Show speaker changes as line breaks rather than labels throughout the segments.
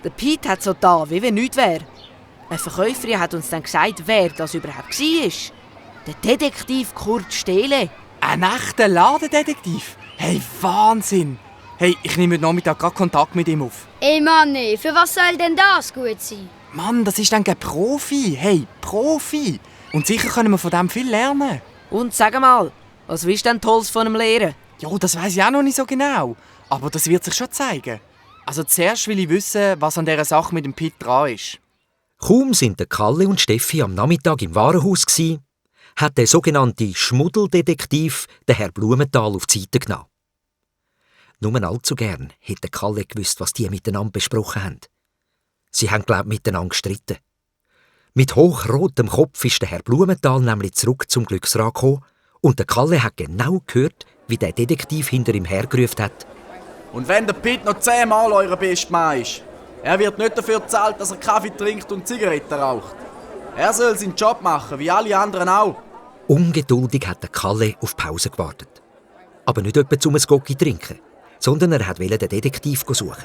Der Piet hat so da, wie wenn nichts wäre. Eine Verkäuferin hat uns dann gesagt, wer das überhaupt war. Der Detektiv Kurt Stehle.
Ein echter Ladendetektiv? Hey, Wahnsinn! Hey, ich nehme heute Nachmittag gerade Kontakt mit ihm auf.
Ey Mann, für was soll denn das gut sein?
Mann, das ist dann ein Profi. Hey, Profi! Und sicher können wir von dem viel lernen.
Und sag mal, was willst du denn Tolles von ihm lernen?
Ja, das weiss ich auch noch nicht so genau. Aber das wird sich schon zeigen. Also zuerst will ich wissen, was an dieser Sache mit dem Piet dran ist.
Kaum sind der Kalle und Steffi am Nachmittag im Warenhaus gsi, hat der sogenannte Schmuddeldetektiv den Herr Blumenthal auf die Seite genommen. Nur allzu gern hätte Kalle gewusst, was die miteinander besprochen haben. Sie haben, glaub ich, miteinander gestritten. Mit hochrotem Kopf ist der Herr Blumenthal nämlich zurück zum Glücksrad gekommen und der Kalle hat genau gehört, wie der Detektiv hinter ihm hergerufen hat.
Und wenn der Piet noch 10-mal euer Bestmann ist, er wird nicht dafür bezahlt, dass er Kaffee trinkt und Zigaretten raucht. Er soll seinen Job machen, wie alle anderen auch.
Ungeduldig hat der Kalle auf Pause gewartet. Aber nicht etwa zum ein Gocki trinken, sondern er wollte den Detektiv suchen.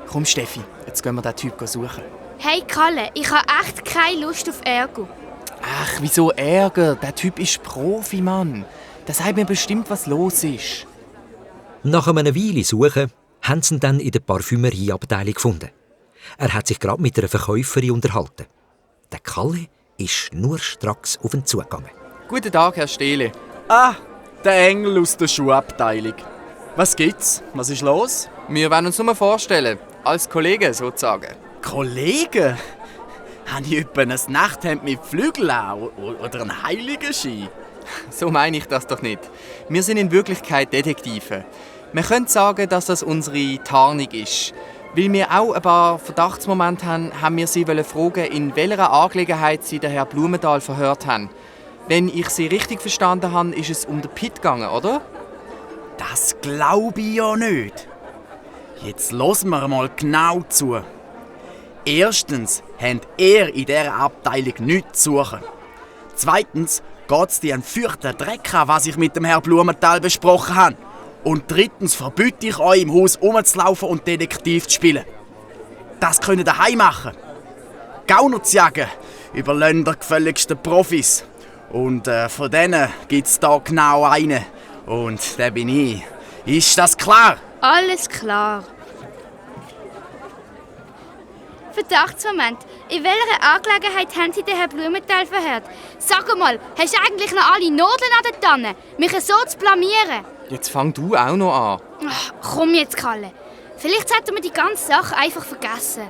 Komm, Steffi, jetzt gehen wir den Typ suchen.
Hey Kalle, ich habe echt keine Lust auf Ärger.
Ach, wieso Ärger? Der Typ ist Profi, Mann. Der sagt mir bestimmt, was los ist.
Nach einer Weile Suchen haben sie ihn dann in der Parfümerieabteilung gefunden. Er hat sich gerade mit einer Verkäuferin unterhalten. Der Kalle ist nur stracks auf ihn zugegangen.
Guten Tag, Herr Stehle.
Ah, der Engel aus der Schuhabteilung. Was gibt's? Was ist los?
Wir wollen uns nur vorstellen, als Kollegen sozusagen.
Kollegen? Habe ich etwa ein Nachthemd mit Flügeln oder einen Heiligenschein?
So meine ich das doch nicht. Wir sind in Wirklichkeit Detektive. Man könnte sagen, dass das unsere Tarnung ist. Weil wir auch ein paar Verdachtsmomente haben wir sie fragen, in welcher Angelegenheit sie den Herrn Blumenthal verhört haben. Wenn ich sie richtig verstanden habe, ist es um den Piet gegangen, oder?
Das glaube ich ja nicht. Jetzt hören wir mal genau zu. Erstens habt ihr in dieser Abteilung nichts zu suchen. Zweitens geht es dir einen fürchten Dreck an, was ich mit dem Herrn Blumenthal besprochen habe. Und drittens verbiete ich euch, im Haus rumzulaufen und Detektiv zu spielen. Das könnt ihr daheim machen. Gauner zu jagen über ländergefälligsten Profis. Und von denen gibt es da genau einen. Und der bin ich. Ist das klar?
Alles klar. Verdachtsmoment. In welcher Angelegenheit haben Sie den Herrn Blumenthal verhört? Sag mal, hast du eigentlich noch alle Nadeln an den Tannen? Mich so zu blamieren?
Jetzt fang du auch noch an.
Ach, komm jetzt, Kalle. Vielleicht sollten wir die ganze Sache einfach vergessen.